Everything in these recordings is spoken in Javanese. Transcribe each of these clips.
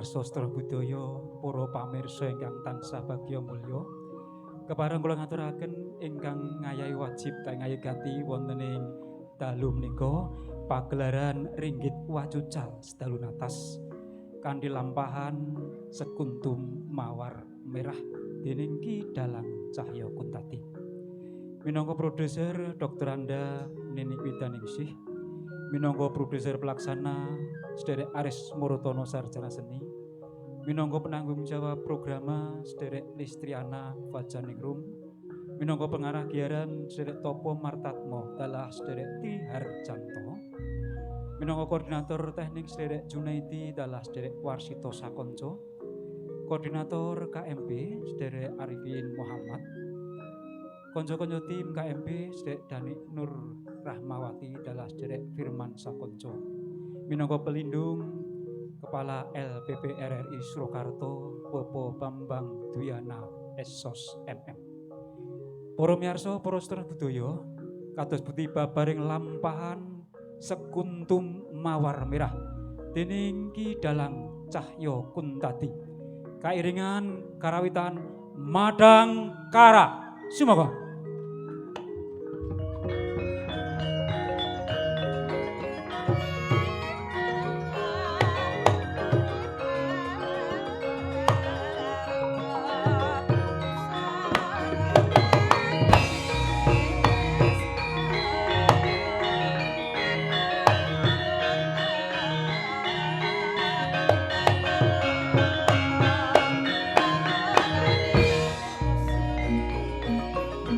miyarsa sedaya budaya, para pamirsa ingkang tansah bagya mulya. Kepareng kula ngaturaken ingkang ngayahi wajib ta ngayahi gati wonten ing dalu menika pagelaran ringgit wacucal sedalu natas kanthi lampahan sekuntum mawar merah dening Ki Dalang Cahya Kuntadi. Minangka produser Dr. Anda Ninik Widaningsih, minangka produser pelaksana Sederek Aris Murotono Sarjana Seni, minangka penanggung jawab programa Sederek Listriana Fajaningrum, minangka pengarah giaran Sederek Topo Martatmo dalah Sederek Triharjanto, minangka koordinator teknik Sederek Junaidi dalah Sederek Warsito Sakonco, koordinator KMP Sederek Arifin Muhammad, konco-konco tim KMP Sederek Dani Nur Rahmawati dalah Sederek Firman Sakonco, minangka pelindung Kepala LPP RRI Surakarta Bapak Bambang Dwiana Esos MM. Para miyarsa, para sedherek budaya, kados pundi babaring lampahan sekuntum mawar merah dening Ki Dalang Cahya Kuntadi. Kairingan karawitan Madangkara. Sumangga. Thank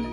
you.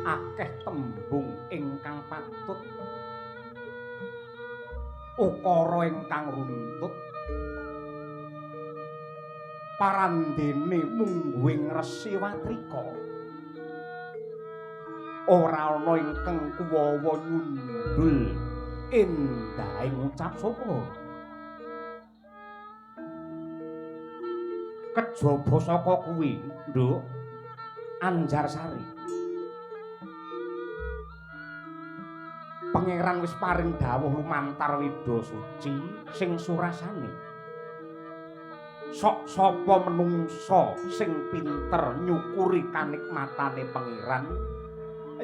Akeh tembung ingkang patut ukara ingkang runtut parandene mungguing Resi Watrika ora ana ingkang kuwawa nyundul endahing ucap syukur. Kejaba saka kuwi, Nduk Anjarsari, Pangeran wis paring dawuh lumantar Wida Suci sing surasane sok sapa menungsa sing pinter nyukuri kanikmatane Pangeran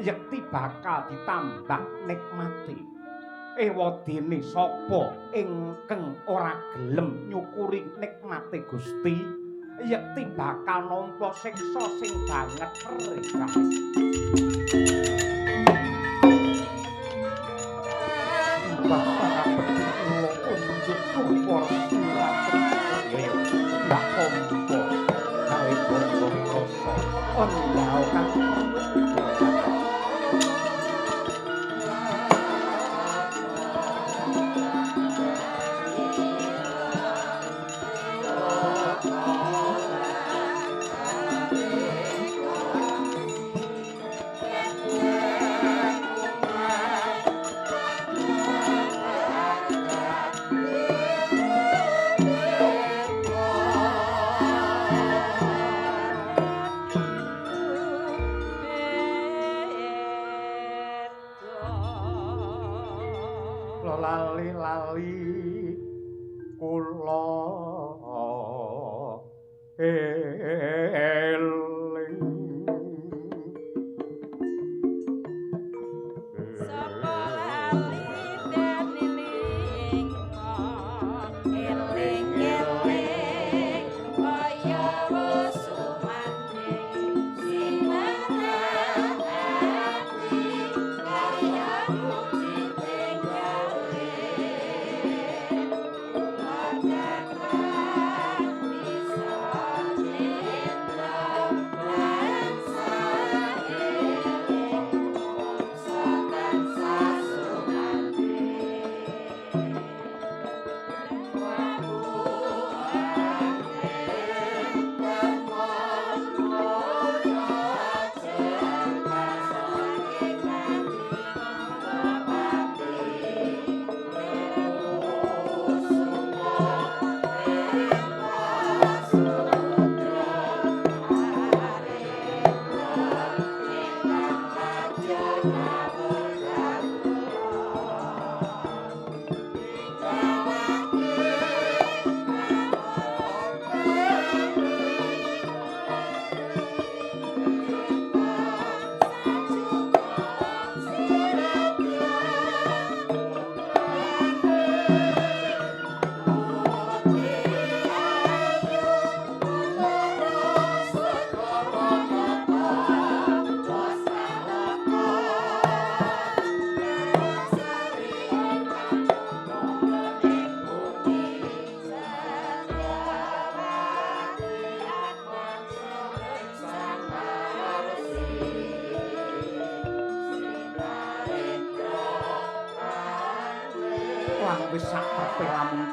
yekti bakal ditambah nikmate. Ewadene sapa ingkang ora gelem nyukuri nikmate Gusti yekti bakal nampa siksa sing banget perih. Thank you.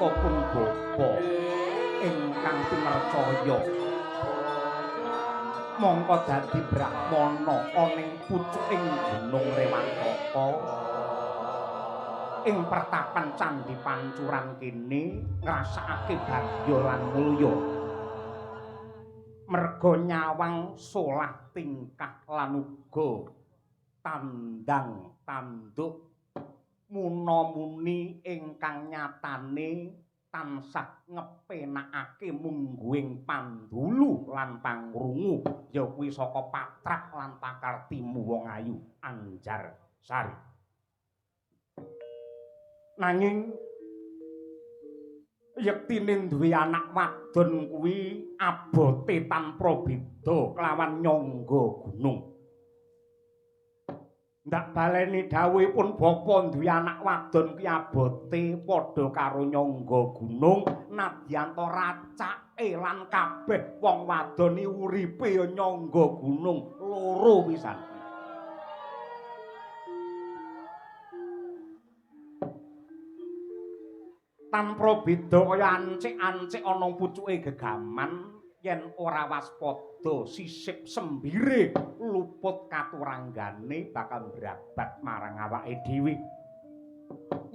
Pun bapa ingkang pinercaya mongko dadi brahmana ana ing pucuking Gunung Rewantaka ing pertapan Candhi Pancuran kene ngrasakake bagya lan mulya merga nyawang solah tingkah lan uga tandang tanduk muna-muni ingkang nyatane tansah ngepenakake mungguing pandulu lan pangrungu ya kuwi saka patrak lan pakartimu wong ayu Anjarsari. Nanging yektine duwe anak wadon kuwi abote tanpa beda kelawan nyangga gunung. Ndak baleni dawuhipun bapa duwe anak wadon kuwi abote padha karo nyangga gunung nadyan ta racake lan kabeh wong wadon uripe ya nyangga gunung loro pisan. Tanpa beda kaya ancik-ancik ana pucuke gegaman yen ora waspada sisip sembire luput katuranggane bakal mbrabat marang awake dhewe.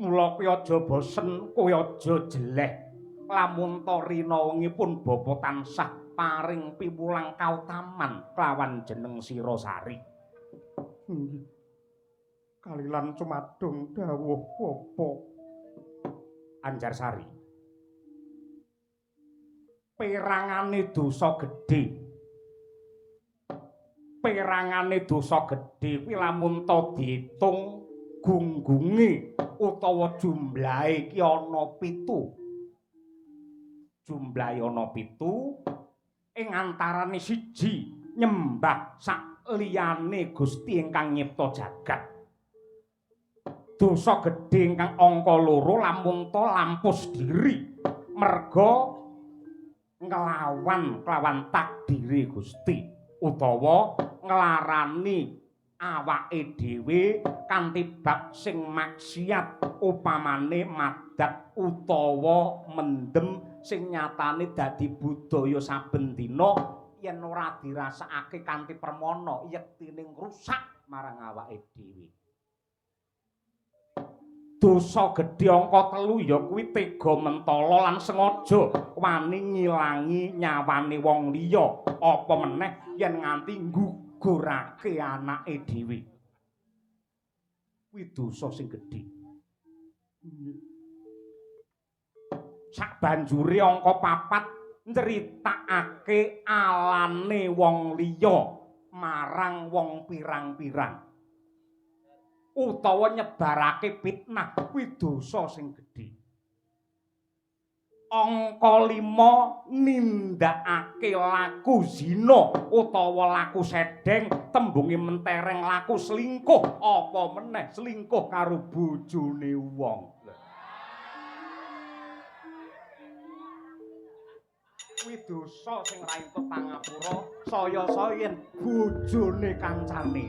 Mula kowe aja bosen, kowe aja jeleh. Lamun ta rina wengi pun bapa tansah paring piwulang kautaman kelawan jeneng sira Sari. Inggih. Kalilan cumadung dawuh bapa Anjarsari. Perangane dosa gedhe. Perangane dosa gedhe kuwi lamun ta diitung gunggunge utawa jumlahe ki ana 7. Jumlahe ana 7 ing antarane 1 nyembah sak liyane Gusti ingkang nyipta jagat. Dosa gedhe ingkang angka 2 lamun ta lampus diri merga nglawan kelawan takdire Gusti utawa nglarani awake dhewe kanthi bab sing maksiat upamane madat utawa mendem sing nyatane dadi budaya saben dina yen ora dirasakake kanthi permana yektine ngrusak marang awake dhewe. Dosa gedhe angka 3 ya kuwi tega mentala lan sengaja wani ngilangi nyawane wong liya apa meneh yen nganti nggugurake anake dhewe. Kuwi dosa sing gedhe. Sabanjure angka 4 nyritakake alane wong liya marang wong pirang-pirang utawa nyebarake fitnah kuwi dosa sing gedhe. Angka 5 nindakake laku zina utawa laku sedeng tembunge mentereng laku selingkuh apa meneh selingkuh karo bojone wong. Kuwi dosa sing ra entuk pangapura saya-saya yen bojone kancane.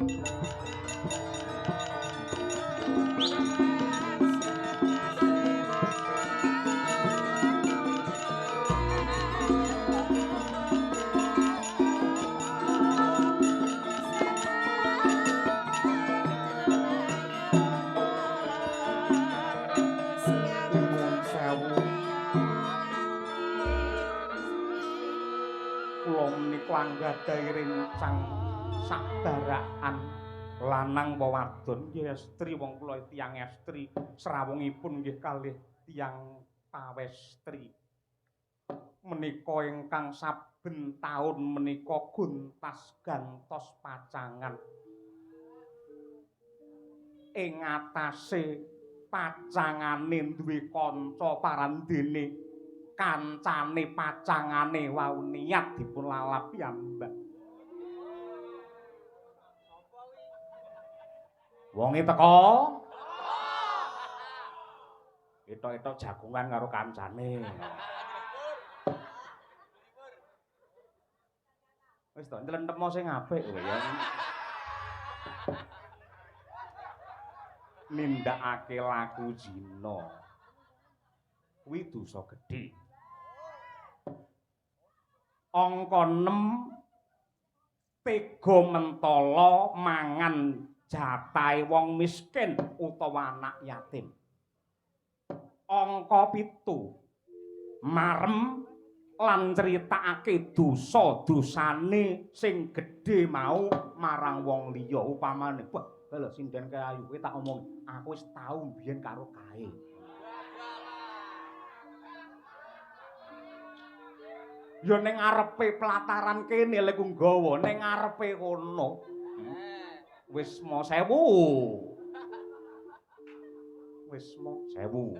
Anggadhahi rencang sabarakan lanang apa wadon nggih estri wong kula tiyang estri srawungipun nggih kalih tiyang pawestri menika ingkang saben taun menika gontas gantos pacangan ing atase pacangane duwe kanca parandene kancane pacangane wau niat dipun lalap piyambak. Wonge teko. Etok-etok jagongan karo kancane. Wis to, ntlentemo sing apik kowe ya. Nindakake laku zina. Kuwi dosa gedhe. Angka 6 tega mentala mangan jatahe wong miskin utawa anak yatim. Angka 7 marem lan critakake dosa-dosane sing gedhe mau marang wong liya. Upamane, wah, lho sinden kae ayu kowe tak omong, aku wis tau mbiyen karo kae. Ya ning ngarepe pelataran kene lek nggawa, ning ngarepe kono. Wisma sewu. Wisma sewu.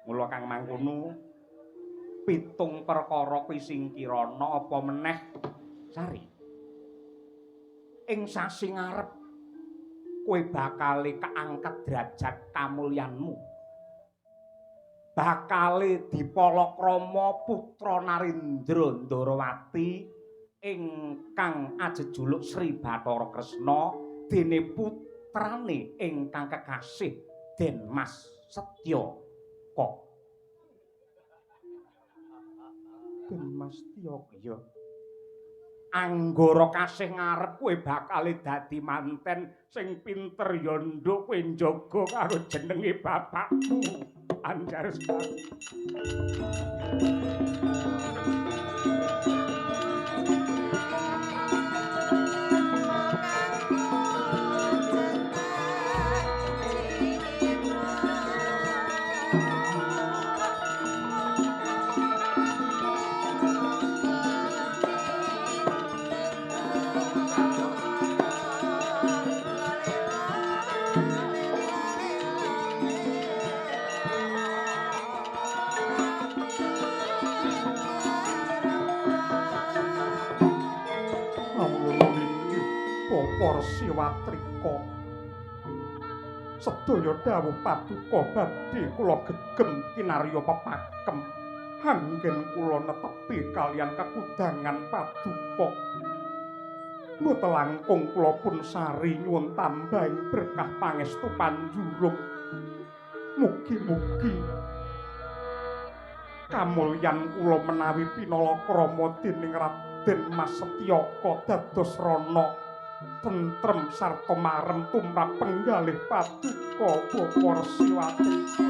Mula kang mangkono pitung perkara kuwi singkirana apa meneh Sari. Ing sasi ngarep kowe bakale kaangkat derajat kamulyanmu. Bakale dipalakrama putra Narendra Ndarawati ingkang ajejuluk Sri Bathara Kresna dene putrane ingkang kekasih Den Mas Setyaka. Den Mas Setyaka ya. Anggara kasih ngarep kowe bakale dadi manten sing pinter ya nduk, kowe njaga karo jenenge bapakmu Anjar Sekar. Siwatrika sedaya dawuh paduka badhe kula gegem kinarya pepakem anggen kula netepi kaliyan kekudangan paduka. Mboten langkung kula pun sari nyuwun tambahing berkah pangestu panjurung. Mugi-mugi kamulyan kula menawi pinalakrama dening Raden Mas Setyaka dados rana tentrem sarta marem tumrap penggalih paduka Bapa Resi Watrika.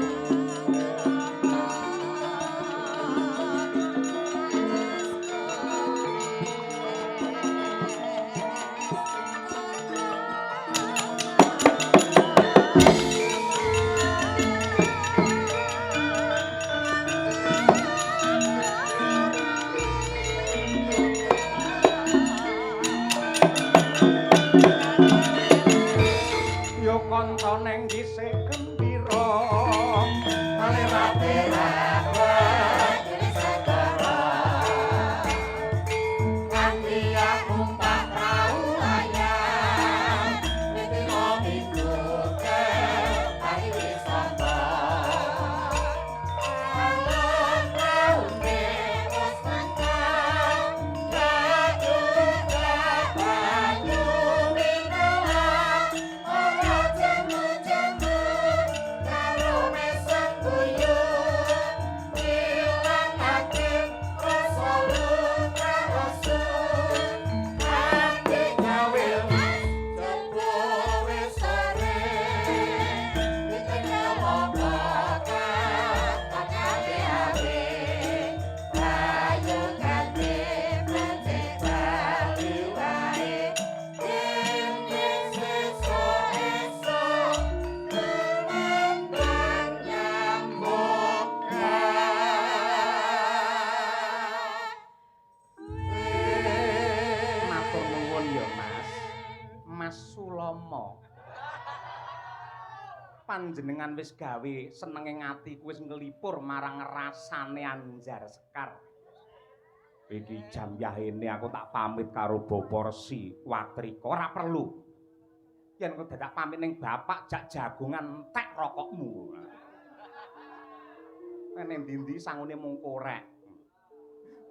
Panjenengan wis gawe senenge atiku wis nglipur marang rasane Anjar Sekar. Iki jam yahene aku tak pamit karo Bapa Resi Watrika. Ora perlu. Yen kowe dadak pamit ning bapak jak jagongan entek rokokmu. Nek ndi-ndi sangune mung korek.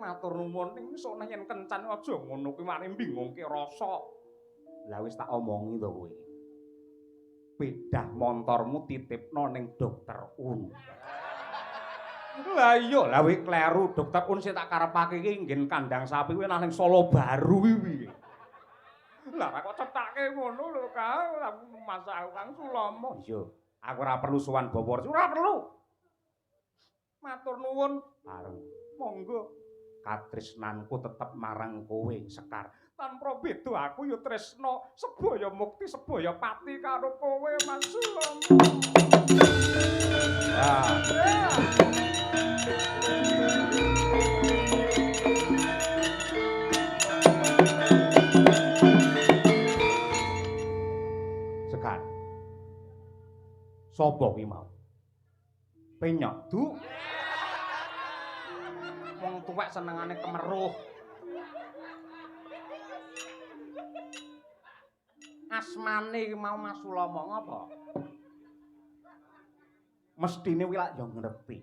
Matur nuwun ning sone yen kencan aja ngono kuwi mari bingungke rasa. Lah wis tak omongi to kowe. Pedah montormu titipno ning Dokter Un. Lah iya, lah kowe kleru Dokter Un sing tak karepake iki nggen kandang sapi kuwi nang Solo Baru kuwi. Lah kok cethake ngono lho, Kang. Masa aku Kang Sulomo. Iya, aku ora perlu sowan Bapak. Ora perlu. Matur nuwun. Bareng. Monggo. Katresnanku tetep marang kowe, Sekar. Tanpa beda aku ya tresna sebaya mukti sebaya pati karo kowe, Mas Sulomo. Ya. Sekar. Sopo kuwi mau? Penyok du. Wong tuwek senengane kemeruh. Asmane iki mau Mas Sulomo ngapa? Mestine kuwi lak ya ngerti.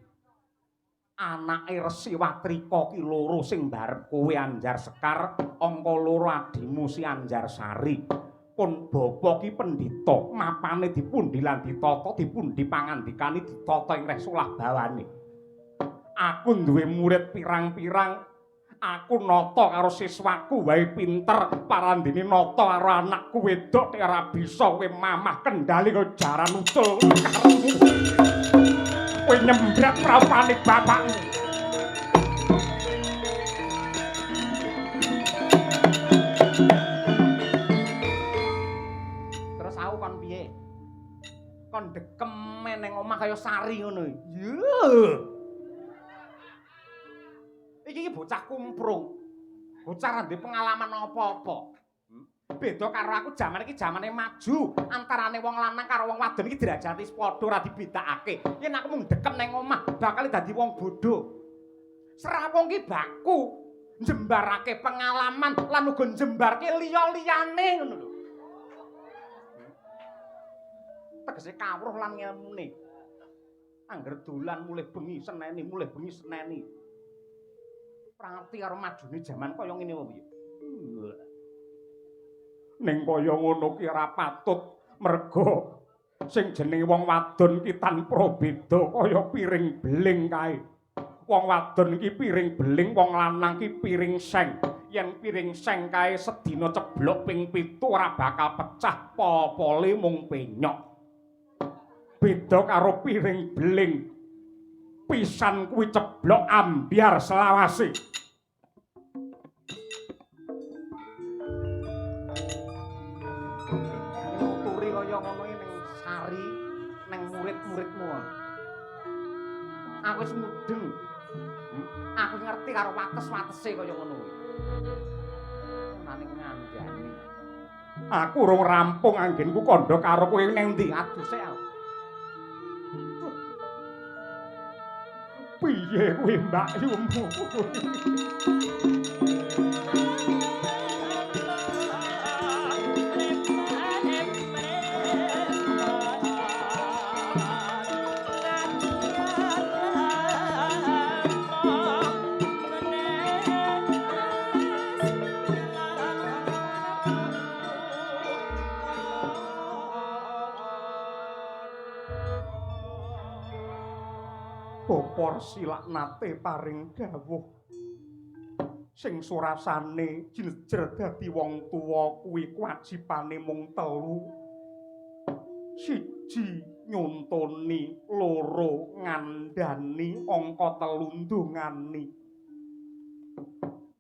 Anake Resi Watrika ki loro sing mbarep kowe Anjar Sekar, angka loro adimu si Anjar Sari. Pun bapa ki pendhita, mapane dipundi lan ditata, dipundi pangandikane ditata ing reh solah bawane. Aku duwe murid pirang-pirang, aku nata karo siswaku wae pinter, parandene nata karo anakku wedok nek ora bisa kowe mamah kendali kaya jaran ucul karepmu. Kowe nyembret praupane bapakmu. Terus aku kon piye? Kon dekem ning omah kaya sari ngono. Iya. Iki bocah kumprung. Bocah ra ndek pengalaman apa-apa. Beda karo aku jaman iki jamane maju. Antarane wong lanang karo wong wadon iki derajate wis padha ora dibedakake. Yen aku mung dekem nang omah bakal dadi wong bodho. Srawung ki baku njembarake pengalaman lan uga njembarke liya-liyane ngono lho. Tegese kawruh lan ngelmune. Angger dolan mulih bengi seneni, mulih bengi seneni. Ora ngerti karo majune jaman kaya ngene apa piye. Ning kaya ngono ki ora patut merga sing jenenge wong wadon ki tanpa beda kaya piring beling kae. Wong wadon ki piring beling, wong lanang ki piring seng. Yen piring seng kae sedina ceblok ping 7 ora bakal pecah, pol-pole mung penyok. Beda karo piring beling. Pisan kuwi ceblok ambyar selawase. Nuturi kaya ngono iki ning sari, ning murid-muridmu. Aku wis mudeng. Aku ngerti karo wates-watese kaya ngono kuwi. Nane ngandani. Aku urung rampung anggenku kandha karo kowe ning ndi? Aduh sik aku. Piye kuwi Mbak Yumu? Bapa Resi nate paring dawuh sing surasane jejer dadi wong tuwa kuwi kewajibane mung telu. Siji nyontoni, loro ngandani, angka telu ndongani.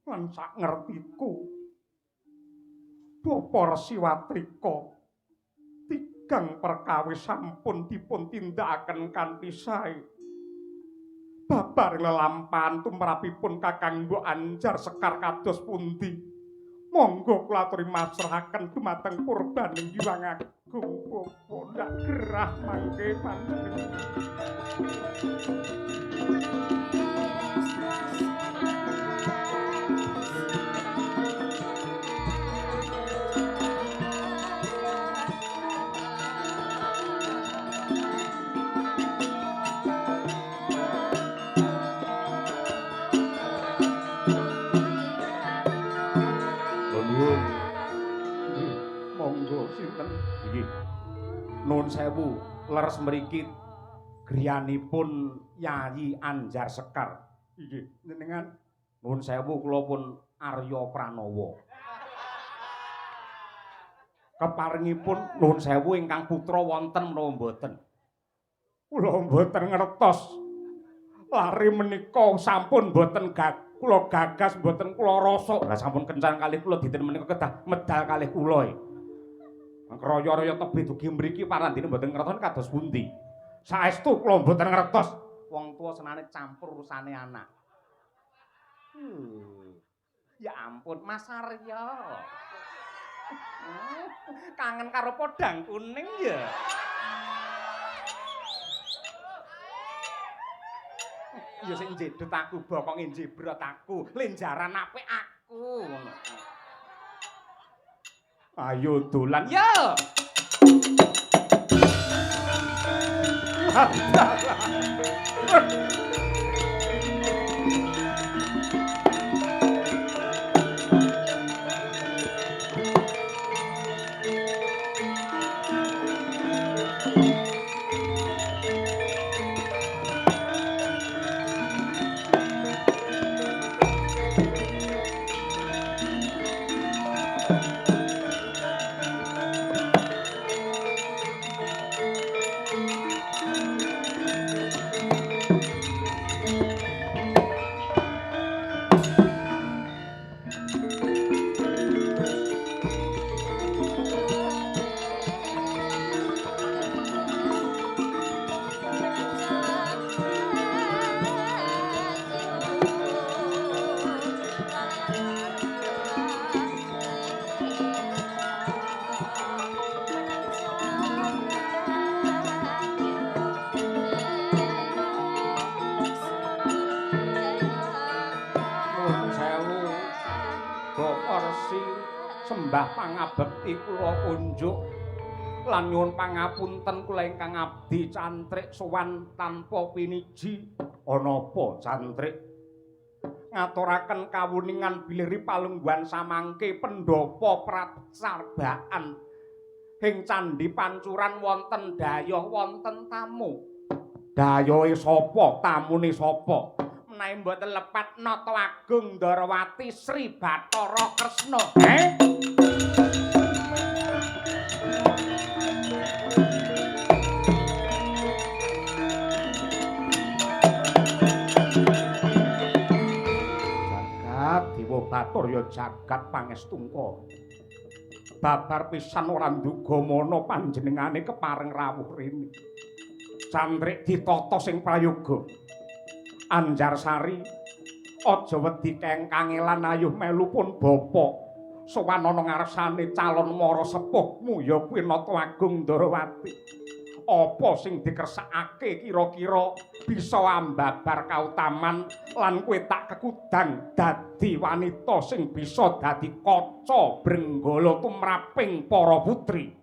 Lan sak ngertiku Bapa Resi Watrika tigang perkawis sampun dipun tindakaken kanthi sae. Babar lelampahan tumrapipun Kakang Mbok Anjar Sekar kados pundi? Monggo kula aturi masrahaken dumateng kurbaning Hyang Agung Bapa ndak gerah mangke panjenengan. Nuwun sewu, leres mriki griyanipun Yayi Anjar Sekar. Inggih, jenengan nuwun sewu kula pun Arya Pranawa. Keparengipun nuwun sewu ingkang putra wonten menapa mboten? Kula mboten ngertos. Lari menika sampun mboten kula gagas mboten kula rasa. Lah sampun kencan kalih kula dinten menika kedah medal kalih kula. Kraya-raya tebih dugi mriki parandene mboten ngertos kados pundi. Saestu kula mboten ngertos. Wong tuwa senane campur urusane anak. Ya ampun Mas Arya. Kangen karo podang kuning ya. Ya sing njedhet aku bokonge njebrot aku, lenjaran apik aku ngono. Ayo dolan ya. Sembah pangabekti kula kunjuk lan nyuwun pangapunten kula ingkang abdi cantrik sowan tanpa piniji. Ana apa cantrik? Ngaturaken kawuningan bilih palungguhan samangke pendhapa prasarbaan ing candhi pancuran wonten dayoh wonten tamu. Dayohe sapa? Tamune sapa? Menawi mboten lepat Nata Agung Ndarawati Sri Bathara Kresna. Jagat Dewa Bathara jagat pangestungka. Babar pisan ora nduga mana panjenengane kepareng rawuh rene. Cantrik ditata sing prayoga. Anjarsari aja wedi keng kangelan ayuh melu pun bapa. Sowan ana ngarsane calon mara sepuhmu ya kuwi Nata Agung Ndarawati. Apa sing dikersakake kira-kira bisa ambabar kautaman lan kowe tak kekudang dadi wanita sing bisa dadi kaca brenggala tumraping para putri.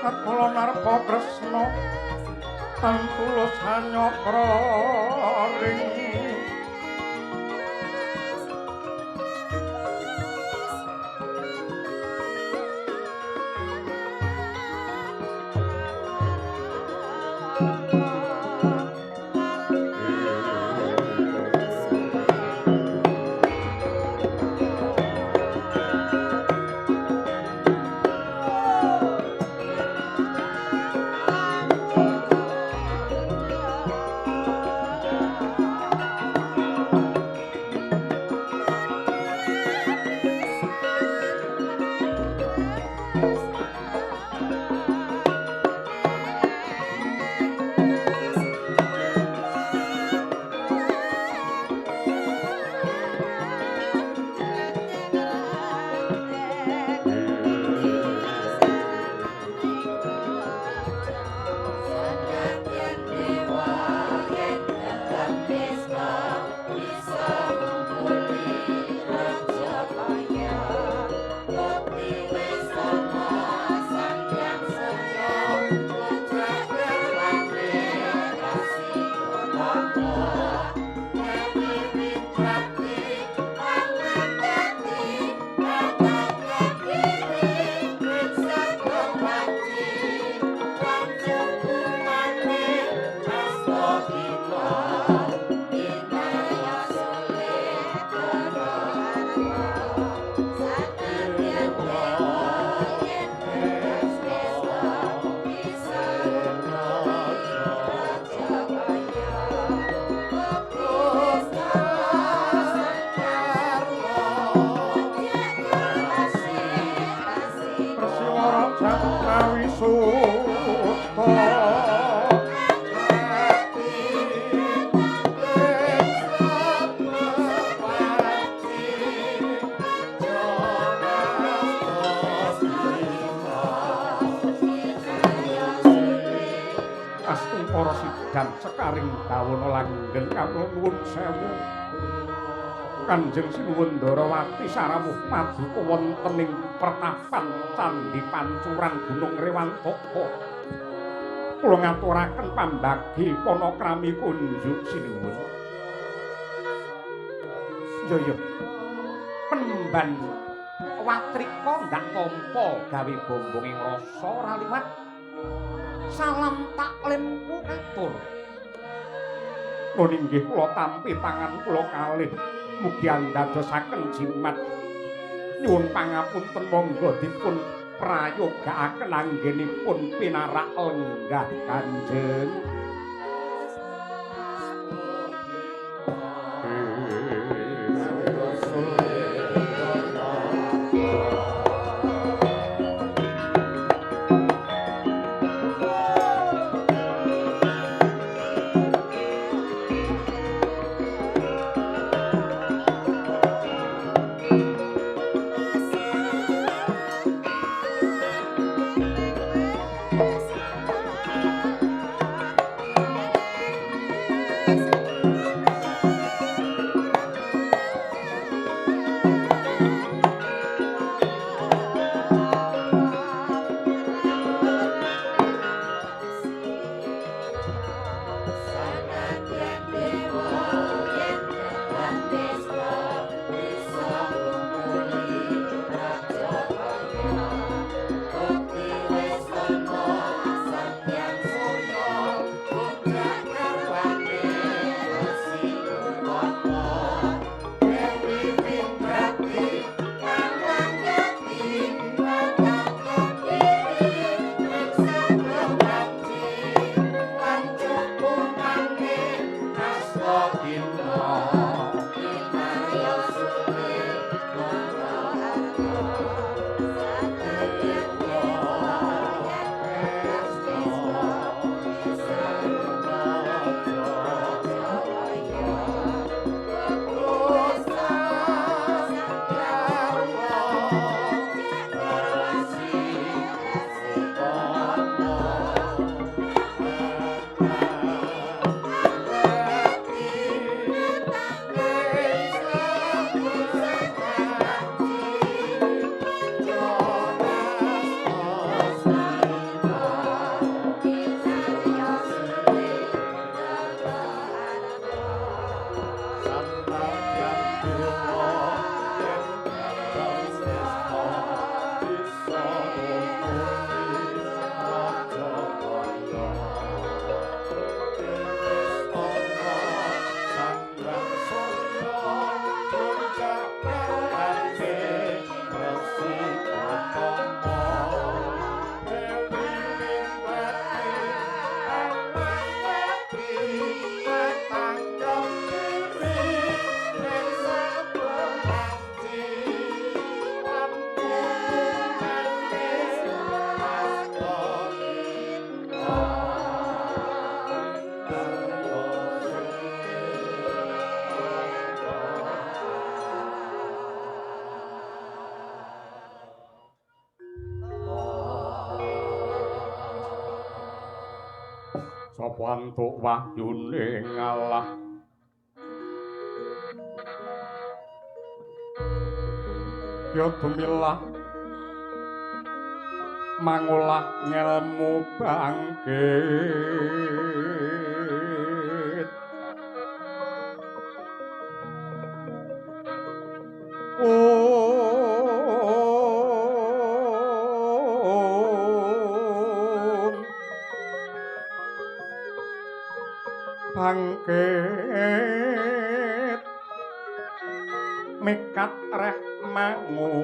Kala narpa Kresna tan tulus hanyokra ring Astungkara sidang sekaring bawana langgeng kawula nuwun sewu. Kanjeng Sinuwun Ndarawati sarawuh paduka wonten ing pertapan Candhi Pancuran Gunung Rewantaka. Kula ngaturaken pambagi panakrami kunjuk sinuwun. Yo yo. Penemban watrika ndak tampa gawe bombong ing rasa ora liwat. Salam taklimku katur. Nun inggih kula tampi tangan kula kalih mugi andadosaken jimat. Nyuwun pangapunten monggo dipun prayogaaken anggenipun pinarak lenggah Kanjeng. Sapa antuk wahyune ngalah ya dumilah mangolah ngelmu bangkit. Bangkit mikat reh mangukut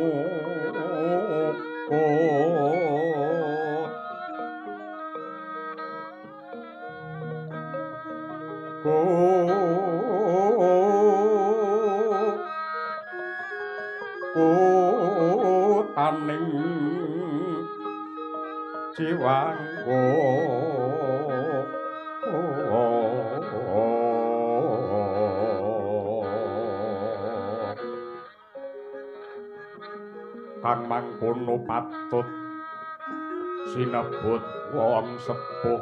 kutaning jiwanggo kang mangkono patut sinebut wong sepuh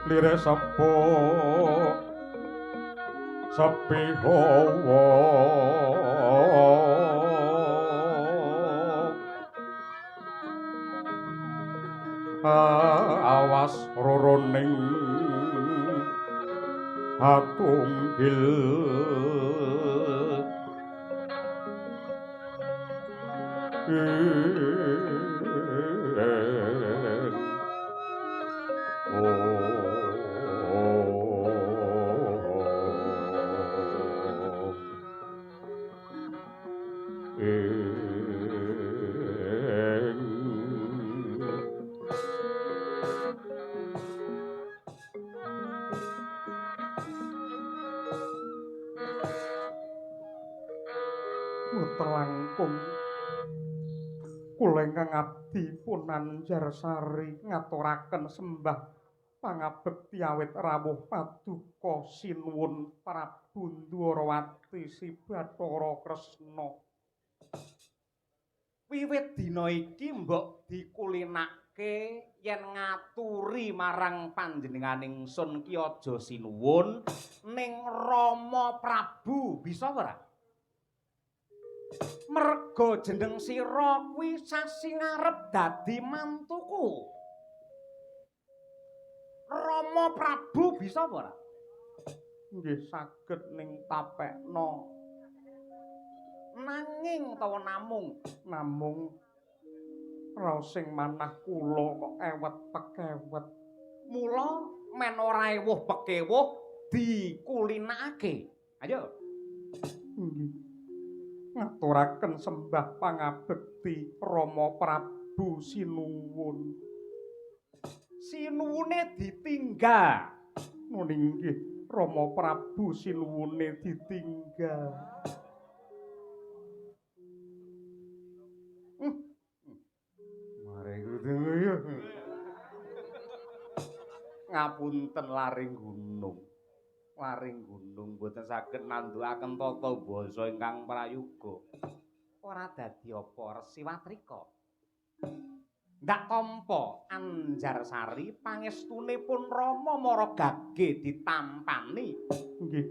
lire sepuh sepi hawa awas roroning hatunggil Langkung kula ingkang abdi pun Anjarsari ngaturaken sembah pangabekti awit rawuh paduka sinuwun Prabu Ndwarawati Si Bathara Kresna. Wiwit dina iki mbok dikulinake yen ngaturi marang panjenengan ingsun ki aja sinuwun ning Rama Prabu, bisa ora? Merga jeneng sira kuwi sasi ngarep dadi mantuku. Rama Prabu bisa apa ora? Nggih saged ning tapekna. Nanging utawa namung? Namung raosing manah kula kok ewet pekewet. Mula men ora ewuh pekewuh dikulinakake. Ayo. Nggih. Ngaturaken sembah pangabekti Rama Prabu sinuwun. Sinuwune ditinggal. Nuni nggih, Rama Prabu sinuwune ditinggal. Mare kudu ya. Ngapunten laring gunung. Laring gunung mboten saged nandhukaken tata basa ingkang prayoga. Ora dadi apa Resi Watrika. Ndak tampa Anjarsari pangestune pun Rama mara gage ditampani. Nggih.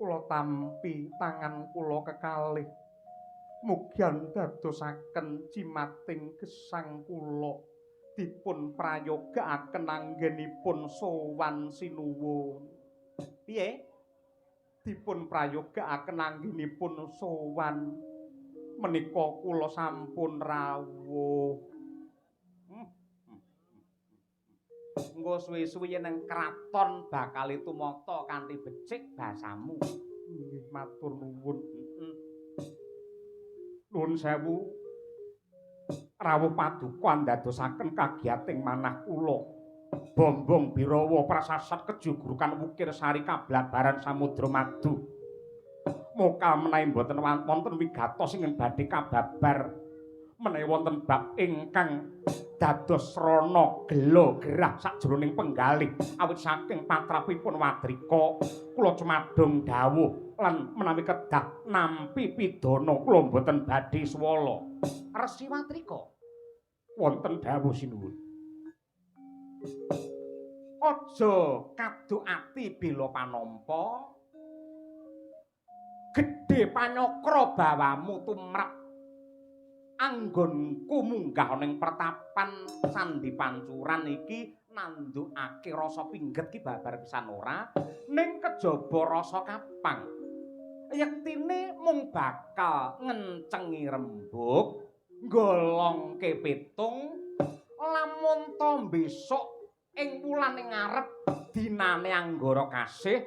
Kula tampi tangan kula kekalih. Mugi andadosaken jimating gesang kula dipun prayogaaken anggenipun sowan sinuwun. Piye? Dipun prayogaaken anggenipun sowan menika kula sampun rawuh. Engko suwi-suwi yen nang kraton bakal tumata kanthi becik basamu. Nggih, matur nuwun. Nuwun sewu. Rawuh paduka andadosaken kagiyating manah kula. Bombong Birawa prasasat kejugurukan wukir sari kablabaran samudra madu. Mokal menawi mboten wonten wigatos ingkang badhe kababar menawi wonten bab ingkang dados srana gela gerah sakjroning penggalih awit saking patrapipun Wadrika kula cumadung dawuh lan menawi kedah nampi pidana kula mboten badhe swala. Resi Watrika, Wonten dawuh sinuwun. Aja kaduk ati bela panampa. Gedhe panyakra bawamu tumrap anggonku munggah ana ing pertapan Sandi Pancuran iki nandukake rasa pingget ki babar pisan ora ning kejaba rasa kapang. Yektine mung bakal ngencengi rembug, nggolongke pitung, lamun to besok ing wulan ing ngarep dinane Anggara Kasih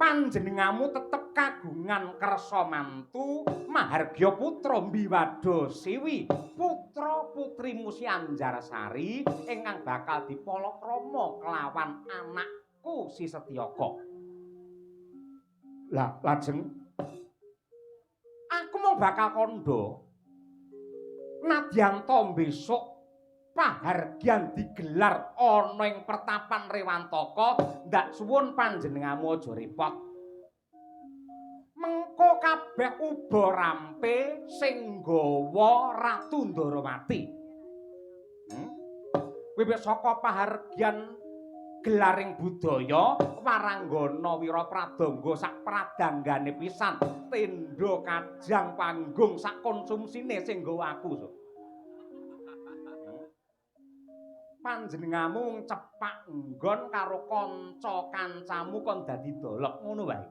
panjenenganmu tetep kagungan kersa mantu mahargya putra Mbiwada Siwi putra putrimu Si Anjarsari ingkang bakal dipalakrama kelawan anakku Si Setyaka. Lah lajeng aku mung bakal kandha nadyan to besok pahargyan digelar ana ing pertapan Rewantaka, ndak suwun panjenenganmu aja repot. Mengko kabeh uba rampe sing nggawa Ratu Ndarawati. Wiwit saka pahargyan gelaring budaya waranggana wira pradangga sak pradanggane pisan, tenda kajang panggung sak konsumsine sing nggawa aku. So. Panjenenganmu cepak nggon karo kanca kancamu kon dadi dolok ngono wae.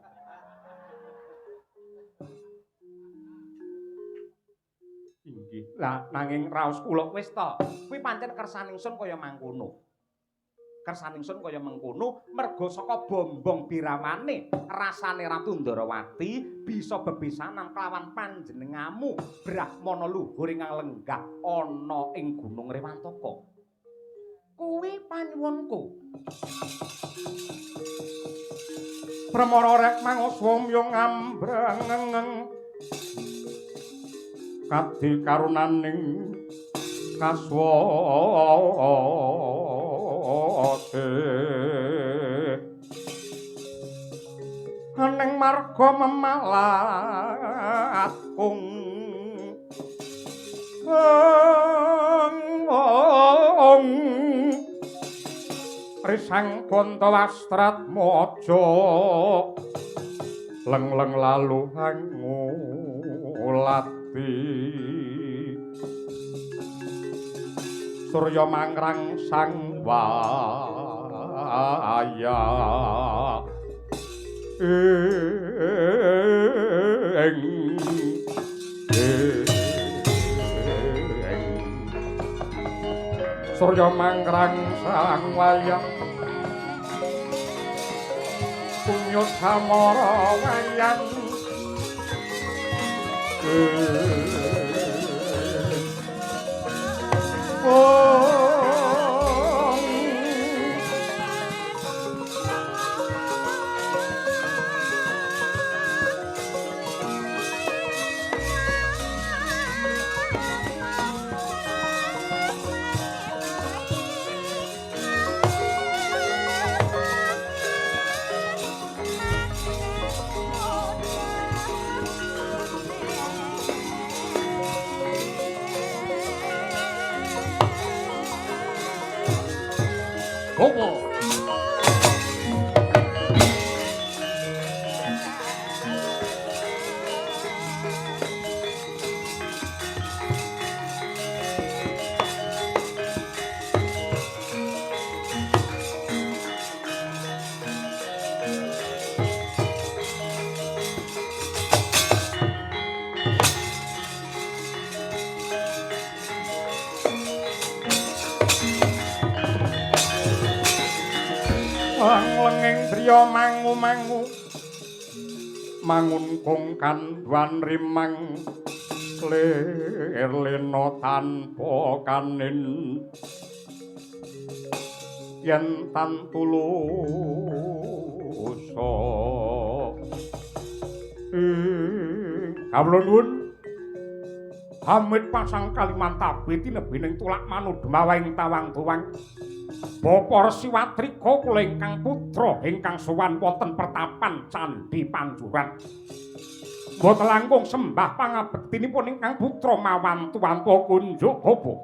Inggih. Lah nanging raos kula wis to. Kuwi pancen kersane ingsun kaya mangkono. Kersane ingsun kaya mengkono merga saka bombong birawane rasane Ratu Ndarawati bisa bebesanan kelawan panjenenganmu brahmana luhur ingkang lenggah ana ing Gunung Rewantaka. Kuwi panyuwunku. Pramara rek mangoswam yo ngambreng kadi karunaning kaswase ning marga memalat kung risang bonto wastrat mojo leng-leng lalu ngulati surya mangrang sang waya ing surya mangrang sang wayang punya samara wayang mangu-mangu mangun kung kandhuan rimang lir lena tanpa kanin yen tan tulusa kawula nuwun Hamid pasang Kalimantabe tinebining tulak manudmawaing tawang tuwang Bapak Resi Watrika kula ingkang putra ingkang sowan wonten pertapan Candhi Pancuran. Mboten langkung sembah pangabektinipun ingkang putra mawantu-wantu kunjuk bapa.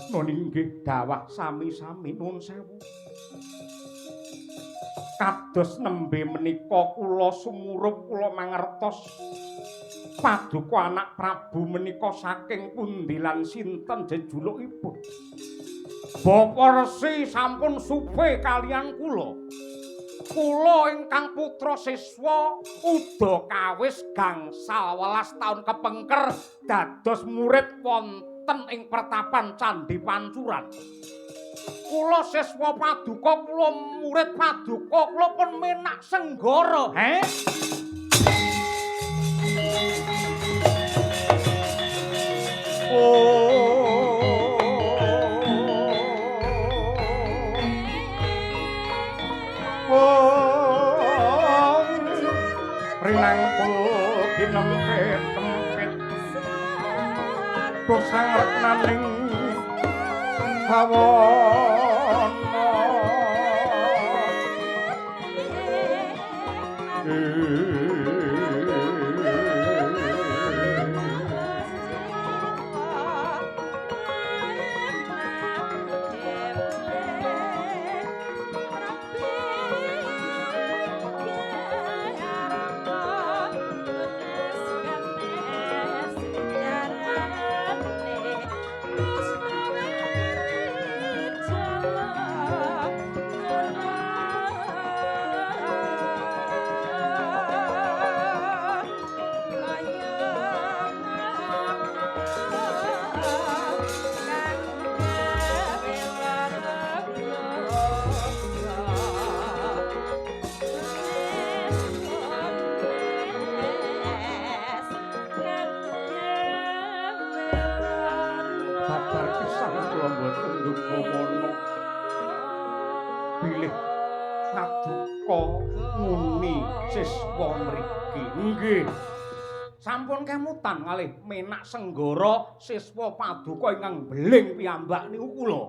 Nun inggih dawah sami-sami nuwun sewu. Kados nembe menika kula sumurup kula mangertos paduka anak Prabu menika saking pundi lan sinten jejulukipun. Bapa Resi sampun supe kalian kula. Kula ingkang putra siswa udakawis gangsal welas taun kepengker dados murid wonten ing pertapan Candhi Pancuran. Kula siswa paduka, kula murid paduka, kula pun Menak Senggara. He? Oh. Rinangkul dinempit-empit bosang reknaning bawana. Babar kisah kula mboten nduga bilih paduka nguni siswa mriki. Nggih. Sampun kemutan kalih Menak Senggara siswa paduka ingkang beling piyambak niku kula.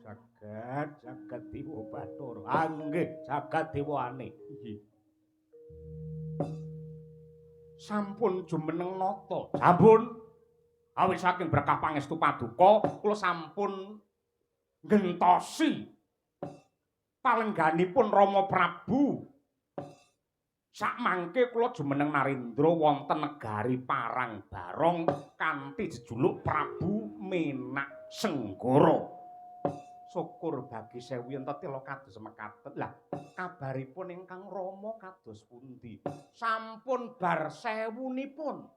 Jagat jagat dewa Bathara. Ah nggih, jagat dewane. Nggih. Sampun jumeneng nata. Sampun. Awit saking berkah pangestu paduka kula sampun nggentosi palengganipun Rama Prabu. Sakmangke kula jumeneng narendra wonten negari Parang Barong kanthi jejuluk Prabu Menak Senggara. Syukur bagi sewu yen tetela kados mekaten. Lah, kabaripun ingkang Rama kados pundi? Sampun bar sewunipun.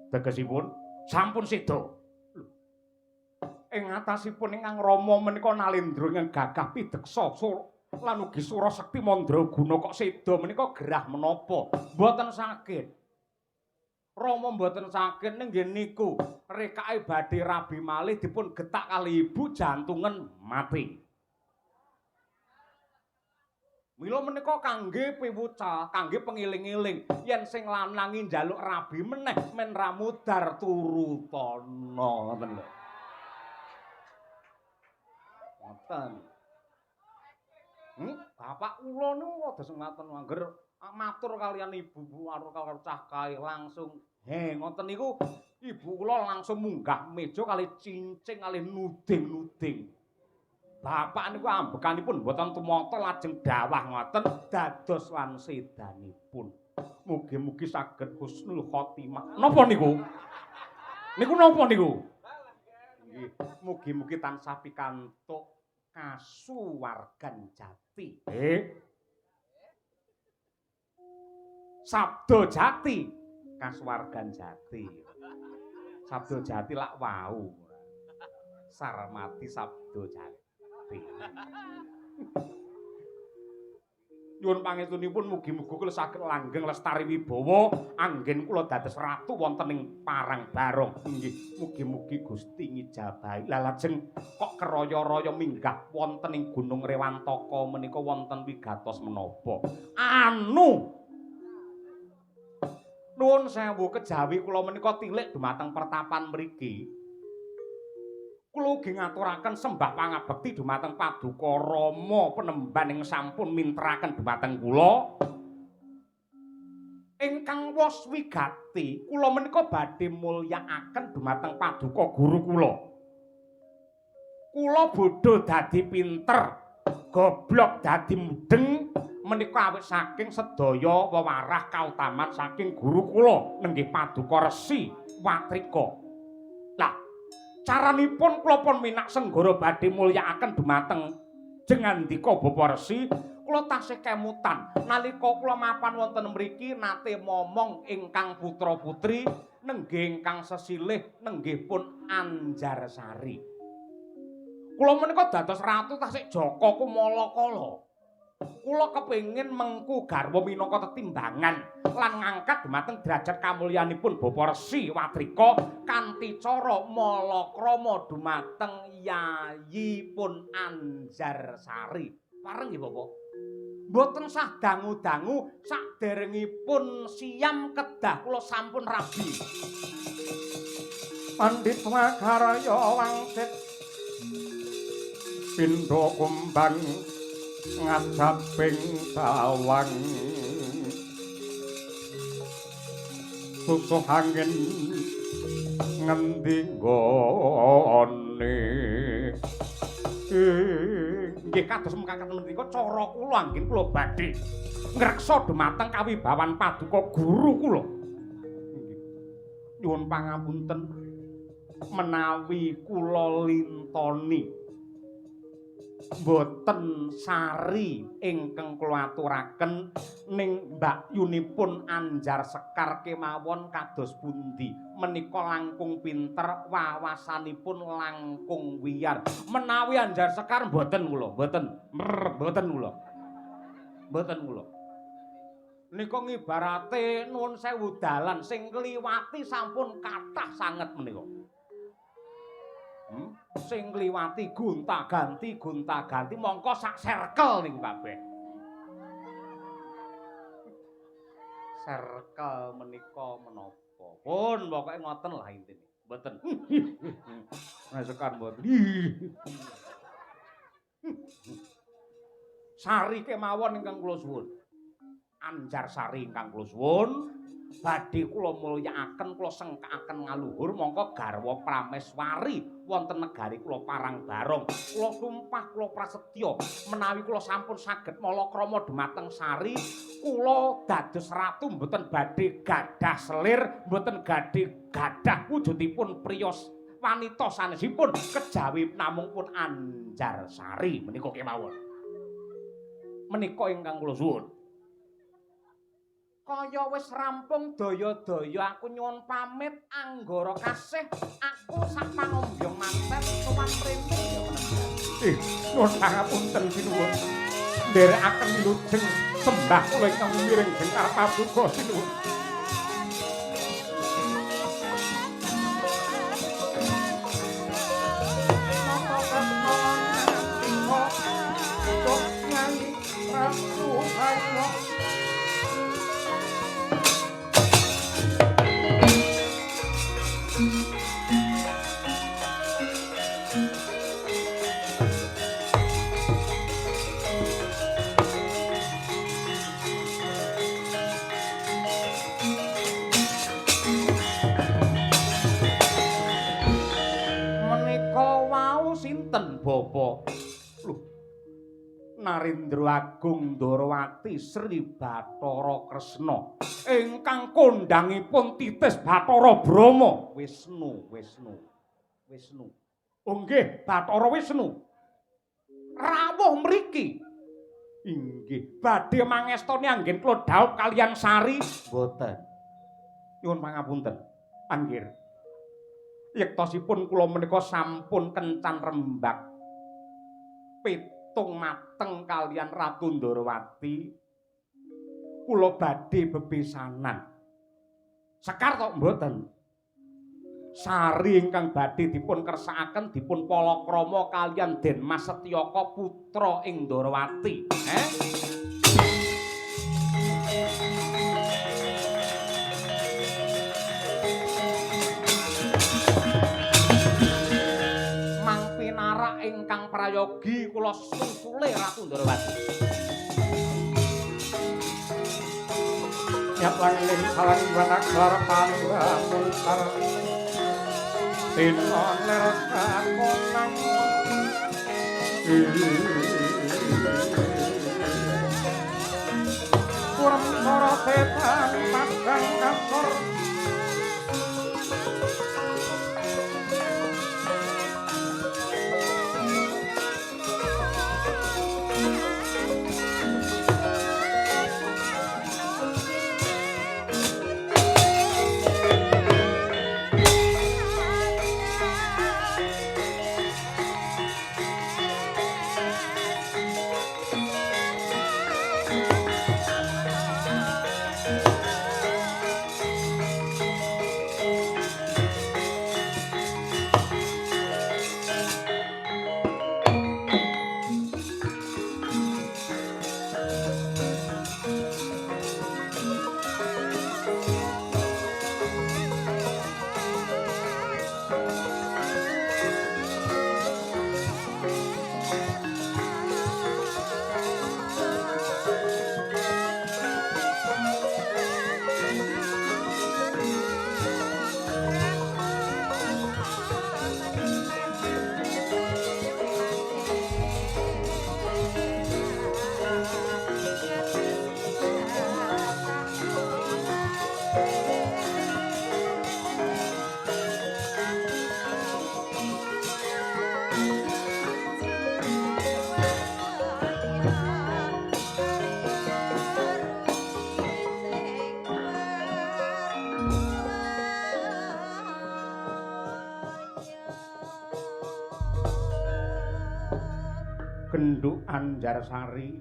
Tegesipun sampun seda. Ing atasipun ingkang Rama menika nalendra ingkang gagah pideksa lan ugi sura sekti mandraguna kok seda menika gerah menapa? Mboten saged. Rama mboten saged ning nggih niku rekake badhe rabi malih dipun getak kali ibu jantungen mati. Mila menika kangge piwucal, kangge pengiling-iling yen sing lanang njaluk rabi meneh men ra mudhar turutana ngoten lho. Ngoten. Bapak kula niku kados ngaten angger matur kalian ibu karo cah kae langsung he ngoten niku ibu kula langsung munggah meja kali cincing kali nuding-nuding. Bapak niku ambekanipun mboten tumata lajeng dawah ngoten dados lan sedanipun. Mugi-mugi saged husnul khotimah. Napa niku? Niku napa niku? Nggih, mugi-mugi tansah pikantuk kasuwargan jati. Sabda jati, kasuwargan jati. Sabda jati lak wau. Sarmati sabda jati. Nyuwun pangestunipun mugi-mugi kula saged langgeng lestari wibawa anggen kula dados ratu wonten ing Parang Barong. Inggih, mugi-mugi Gusti ngijabahi. Lah lajeng kok keraya-raya minggah wonten ing Gunung Rewantaka menika wonten wigatos menapa? Anu nuwun sewu kejawi kula menika tilik dumateng pertapan mriki. Kula ugi ngaturaken sembah pangabekti dumateng Paduka Rama penemban ing sampun mintraken dumateng kula. Ingkang wos wigati, kula menika badhe mulyakaken dumateng paduka guru kula. Kula bodho dadi pinter, goblok dadi mudeng menika awit saking sedaya wewarah kautaman saking guru kula nenggih paduka Resi Watrika. Lah, caranipun kula pun minak senggara badhe mulyakaken dumateng jengandika Bapak Resi, kula tasih kemutan nalika kula mapan wonten mriki nate momong ingkang putra-putri nenggih ingkang sesilih nenggih pun Anjarsari. Kula menika dados ratu tasih jaka kumalakala. Kula kepengin mengku garwa minangka tetimbangan lan ngangkat dumateng derajat kamulyanipun Bapak Resi Watrika kanthi cara malakrama dumateng Yayi pun Anjarsari. Pareng nggih Bapak. Mboten sah dangu-dangu saderengipun siam kedah kula sampun rabi. Pandhit Wakarya wangsit pindha kumbang ngajaping sawang susuh angin ngendi nggone. Nggih kados mekaten menika cara kula anggen kula badhe ngreksa dumateng kawibawan paduka guru kula. Nggih. Nyuwun pangapunten menawi kula lintoni mboten sari ingkang kula aturaken ning mbakyunipun Anjar Sekar kemawon kados pundi menika langkung pinter wawasanipun langkung wiyar. Menawi Anjar Sekar mboten kula, mboten. Mboten kula. Mboten kula. Nika ngibarate nuwun sewu dalan sing kliwati sampun kathah sanget menika. Sing ngliwati gonta-ganti gonta-ganti mongko sak serkel niku kabeh. Serkel menika menapa? Pun pokoke ngoten lah intine. Mboten. Nah Sekar mboten. Sari kemawon ingkang kula suwun. Anjarsari ingkang kula suwun. Badhe kula mulyakaken kula sengkakaken ngaluhur mongko garwa prameswari wonten negari kula Parang Barong. Kula sumpah kula prasetya menawi kula sampun saged malakrama dumateng Sari, kula dados ratu mboten badhe gadah selir, mboten gadhe gadah wujudipun priya wanita sanesipun kejawi namung pun Anjarsari menika kemawon. Menika ingkang kula suwun. Kaya wis rampung daya-daya aku nyuwun pamit anggara kasih aku sak pangombyong manten sowan mrene ya penemban. Nyuwun pangapunten sinuwun. Nderekaken wilujeng sembah kula ingkang miring jengkar paduka sinuwun. Bapak lho Narendra Agung Ndorowati Sri Bathara Kresna ingkang kondhangipun titis Bathara Brahma Wisnu Wisnu Wisnu. Oh nggih Bathara Wisnu rawuh mriki. Inggih badhe mangestoni anggen kula dhaup kaliyan Sari mboten. Nyuwun pangapunten anggir. Yektosipun kula menika sampun kencan rembak pitung mateng kaliyan Ratu Ndorowati. Kula badhe bebesanan. Sekar tok mboten. Sari ingkang badhe dipun kersakaken dipun palakrama kaliyan Den Mas Setyaka putra ing Ndorowati. Ingkang prayogi kula susule Ratu Ndorowati. Nyatlang ing salang wanaklar pandamuntar Dina ler kakonang Kurem soro setan padang kasor Genduk Anjarsari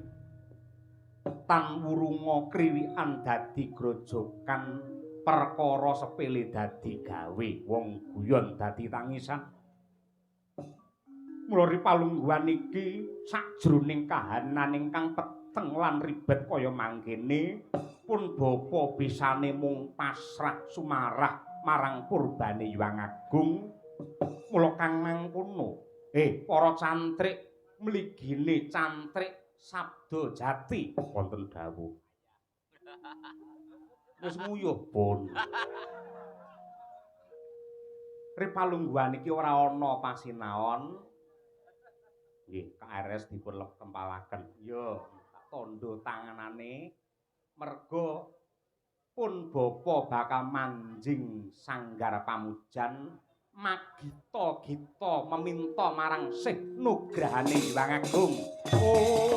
tan wurunga kriwikan dadi grojokan perkara sepele dadi gawe wong guyon dadi tangisan. Mula ri palungguhan iki sajroning kahanan ingkang peteng lan ribet kaya mangkene pun bapa bisane mung pasrah sumarah marang purbane Hyang Agung. Mula kang mangkono para cantrik mligine cantrik sabda jati wonten dawuh. Wis nguyuh pun. Ri palungguhan iki ora ana pasinaon. Nggih, KRS dipun kempalaken. Yo, tak tandha tanganane merga pun bapa bakal manjing sanggar pamujan magita-gita meminta marang Sih nugrahane Hyang Agung. Oh.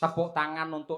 Tepuk tangan untuk